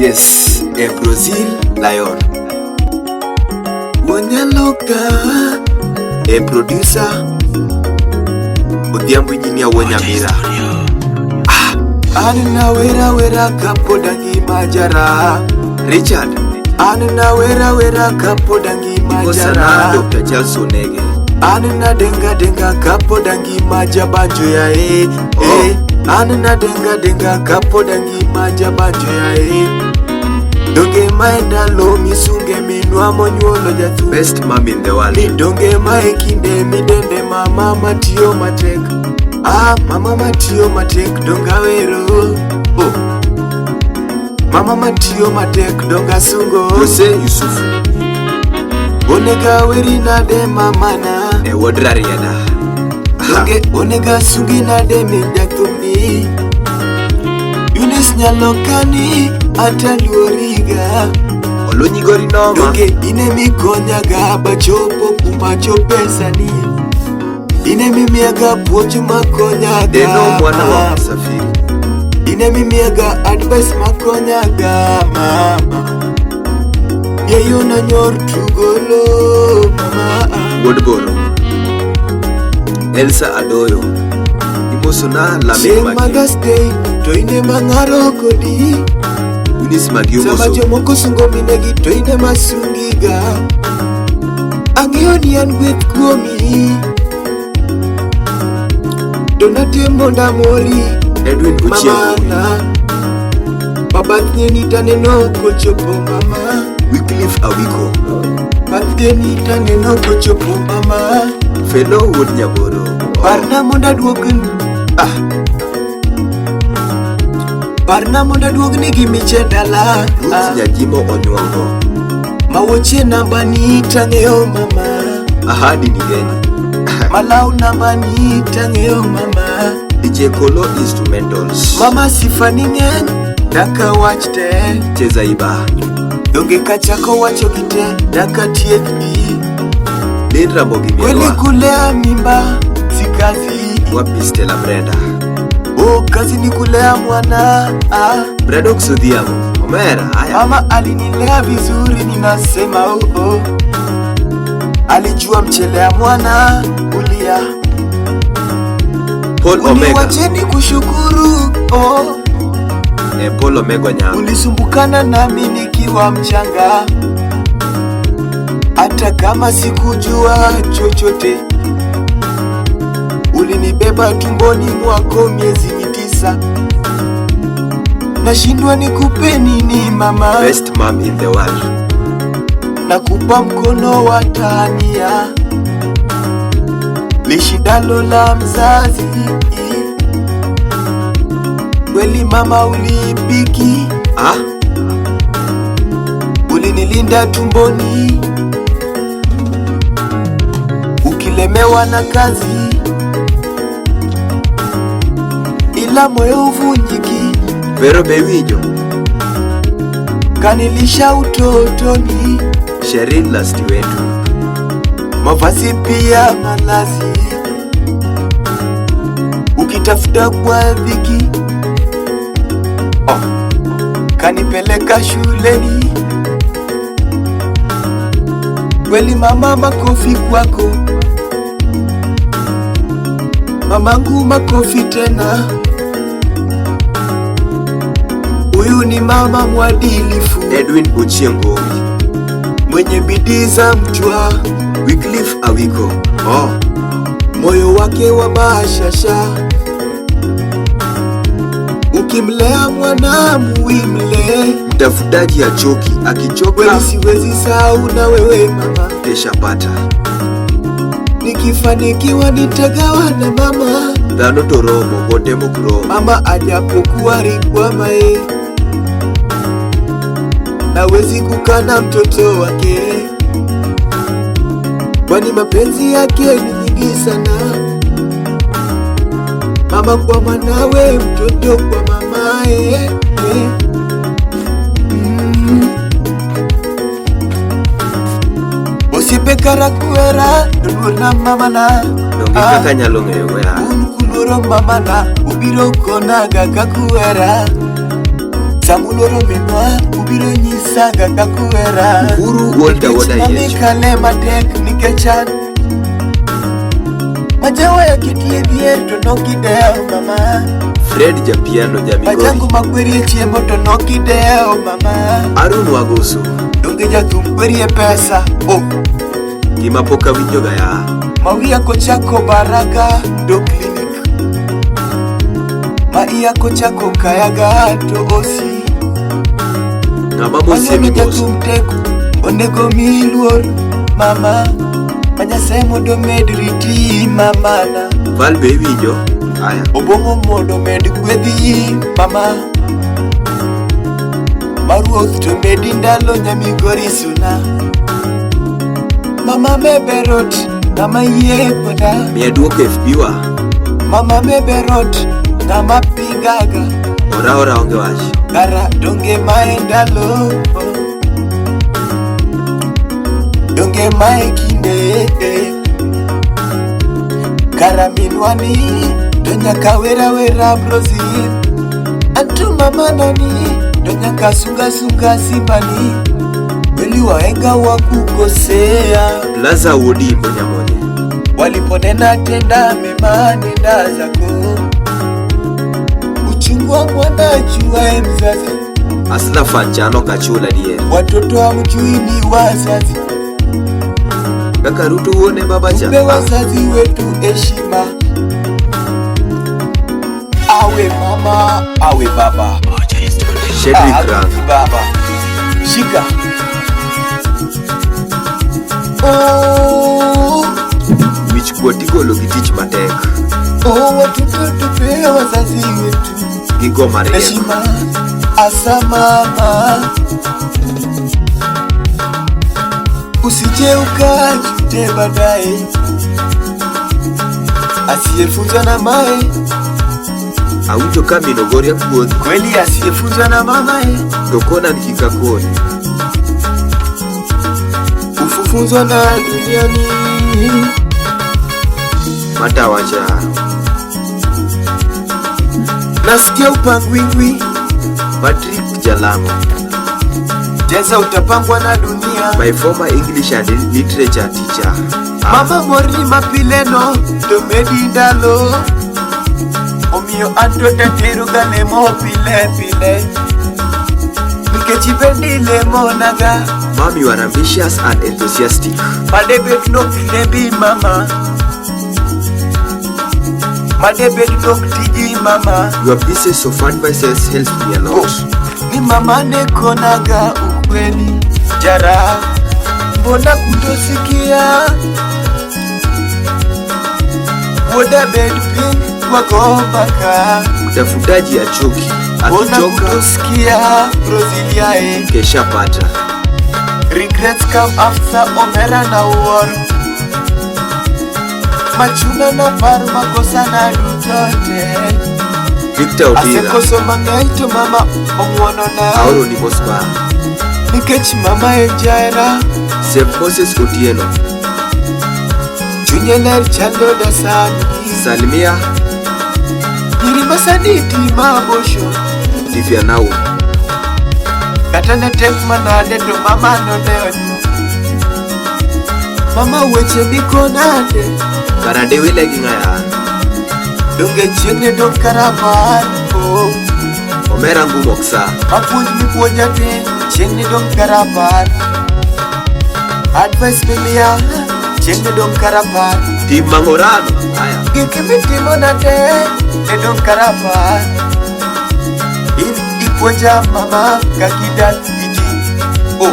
Yes, e Brazil Lion. Wanyaloka e producer Odhiambo Engineer Wonyamira. Ah, an nawera wera kapod angima jara. Richard. An nawera wera kapod angima jara. Dr. Charles Onege. An nadenga denga kapod angima jabanjo ya e. Oh. Eh. An nadenga denga kapod angima jabanjo ya e. Donge mae ndalo misunge minwa monyuolo jathum. Best mom in the world. Ni donge mae kinde midende mama matiyo matek. Ah, mama matiyo matek donga wero. Oh. Mama matiyo matek donga sungo. Jose Yusufu. Onega weri nade mamana. E wuod Rarieda. Donge onega sungi nade min jathumni. Eunice Nyalokani ataluoriga. Olonyi gori noma. Donge ine mikonyaga bachopo kuma chope sani. Ine mimiyaga puonj makonyaga. Deno mwana wa Msafiri. Ine mimiyaga advice makonyaga mama. Yeyo na nyor tugolo mama. Wuod Boro. Elsa Adoyo. Imosona Lamek Chieng' Magi. Mother's Day to ine mang'aro kodi. Eunice Magi Sama omoso. Jomoko sungo minegi to ine masungiga. Ang'eyo ni an gweth kuomi. To natem mondo amori. Edwin Ochieng. Mamana. Babathne ni taneno kochopo mama. Wycliffe Awiko. Bathne ni taneno kochopo mama. Felo wuod Nyaboro. Parna mondo aduogni. Ah. Parna mondo aduogni gi miche dala. Ruth ah. Nyajimo Onyuongo. Mawuochie namba ni tang'eyo mama. Ahadi ni geni. Malau namba ni tang'eyo mama. DJ Kolo Instrumentals. Mama sifa ni ng'eny, daka wach te. Cheza iba. Donge kachako wacho gi te, daka tiekgi. Lin Ramogi Kweli Mielwa. Kulea mimba si kazi. Wapi Stella Brenda? Oh, kazi ni kulea mwana ah. Bredox Odhiambo. Omera, haya. Mama alinilea vizuri, ninasema oh, oh. Alijua mchelea mwana ulia. Paul Omega. Uniwacheni kushukuru oh. Eh, Paul Omega Nyanga. Ulisumbukana nami nikiwa mchanga, hata kama sikujua chochote. Ulinibeba tumboni mwako miezi 9. Nashindwa nikupe nini mama. Best mom in the world. Nakupa mkono wa tania, lishindalo la mzazi. Kweli mama ulipiki, ah? Ulinilinda tumboni, ukilemewa na kazi, ila moyo uvunjiki. Vero Bewinjo. Kanilisha utotoni. Sherin Lasti wetu. Mavazi pia malazi, ukitafuta kwa dhiki oh. Kanipeleka shuleni. Kweli mama, makofi kwako mamangu, makofi tena. Huyu ni mama mwadilifu. Edwin Ochieng mwenye bidii za mchwa. Wycliffe Awiko. Oh. Moyo wake wa bashasha. Ukimlea mwana muimle. Mtafutaji achoki, akichoka kweli siwezi sahau na wewe mama. Kesha pata. Nikifanikiwa nitagawa na mama. Dhano to romo, gotemo kromo. Mama ajapokuwa rikwamae, nawezi kukana mtoto wake, kwani mapenzi yake ni nyingi sana. Mama kwa mwanawe, mtoto kwa mamae. Mm. Osipekara kuera na mamana. Donge kaka nyalo ng'eyo ya. Un kuluoro mamana, ubiro konaga kakuera. Samuluoro minwa ubiro nyisaga kakuhera. Uhuru Walter Woda Nikech Yecho. Mamikale matek nikech an Majawa kitie dhier to nokidewo mama. Fred Japiano Majangu Jamigori. makwerie chiemo to nokidewo mama. Arun Wagoso. Donge jathum kwerie pesa oh. Gima pok awinjoga ya. Mawia kochako baraga do clinic. Ma iya kochako kayaga to osi. Ng'ama mosie Manyoni mimoso. jathum tek onego mi luor mama. Manyasaye mondo med riti mamana. Val be iwinjo? Aya. Obong'o mondo med gwedhi mama. Maruoth to medi ndalo nyamigori suna. Mama meberot ng'ama yie koda. Miya duoko FB wa. Mama meberot ng'ama pingaga. Ora ora onge wach. Kara donge mae ndalo. Donge mae kinde. Kara minwa ni to nyaka wera wera Brazil. Antu mama nani to nyaka sunga sunga simbani. Kweli wahenga wakukosea. Plaza Wuodi Imbo Nyamonye. Waliponena tenda mema nenda zako. Uchungu wa mwana ajuaye mzazi. Asla Fanchano Kachula dier. Watoto hamjui ni wazazi. Kaka Ruto wuone baba cha. Tupe wazazi wetu heshima. Awe mama awe baba. Shedrick Awe Rang. baba. Shika. Oh, Wich kuot igolo gi tich matek. oh, watoto tupe wazazi wetu Gigo mariek. heshima. Asa mama, usije ukajute baadaye. Asiyefunzwa na mae Awinjo ka min ogoria kuoth kweli, asiyefunzwa na mamae to kona kik akoni. ufufunzwa na duniani. Matawacha. Nasikia upangwingwi, Patrick Jalamo. jeza utapangwa na dunia. My former English and literature teacher. Ah, Mama mori mapileno to medi ndalo omiyo anto tatero ga lemo pile pile nikech ibendi lemonaga. Mom, you are ambitious and enthusiastic. Madebet nok lembi mama, madebet nok tiji mama. Your pieces of advices help me a lot. Ni mama ne konaga ukweli jara, mbona kutosikia wuoda bed piny wago mbaka. Mtafutaji achoki. Mbona Akichoka kutosikia Broziliae. kesha pata. Regrets come after omera na wuoro. Machuna na paro makosa na duto te. Victor Odira. Asekoso mang'eny to mama ong'wonona. Aoro ni mos mar. Nikech mama en jahera. Save Moses Otieno. Chunye ler chalo dasani. Salimia Nyiri masani tima bosho. Tifianau. Kata ne tek manade to mama nodewo. Mama weche miko nade. Kara dewile gi ng'aya. Donge chieng' ne dong' karapar. Oh. Omera ngumo ok sa. Mapuonj mipuonja te chieng' ne dong' karapar. Advice mimiya chieng' ne dong' karapar. Tim mang'orano. Aya. Gik mitimona te ne dong' karapar. In ipuonja mama kaka idak gi ji. Oh.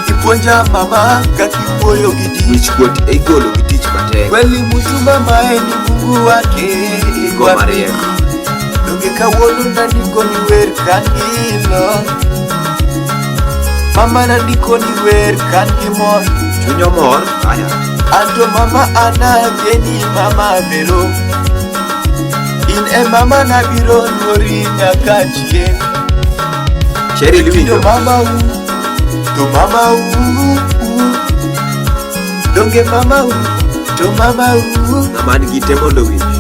Ipuonja mama kaka iwuoyo gi ji. Wich kuot igolo gi tich matek. Kweli mtu mama en Mungu wake. Gigo mariek. Donge kawuono nandiko ni wer kan gilo. Mama nandiko ni wer kan gi mor. Chuny omor. Aya. Anto mama anageni mama bero. In e mama nabiro luori nyaka chieng'. Cheryl To iwinjo? mama u, to mama u, u. Donge mama u, to mama u. Ng'ama nigi te mondo owinj.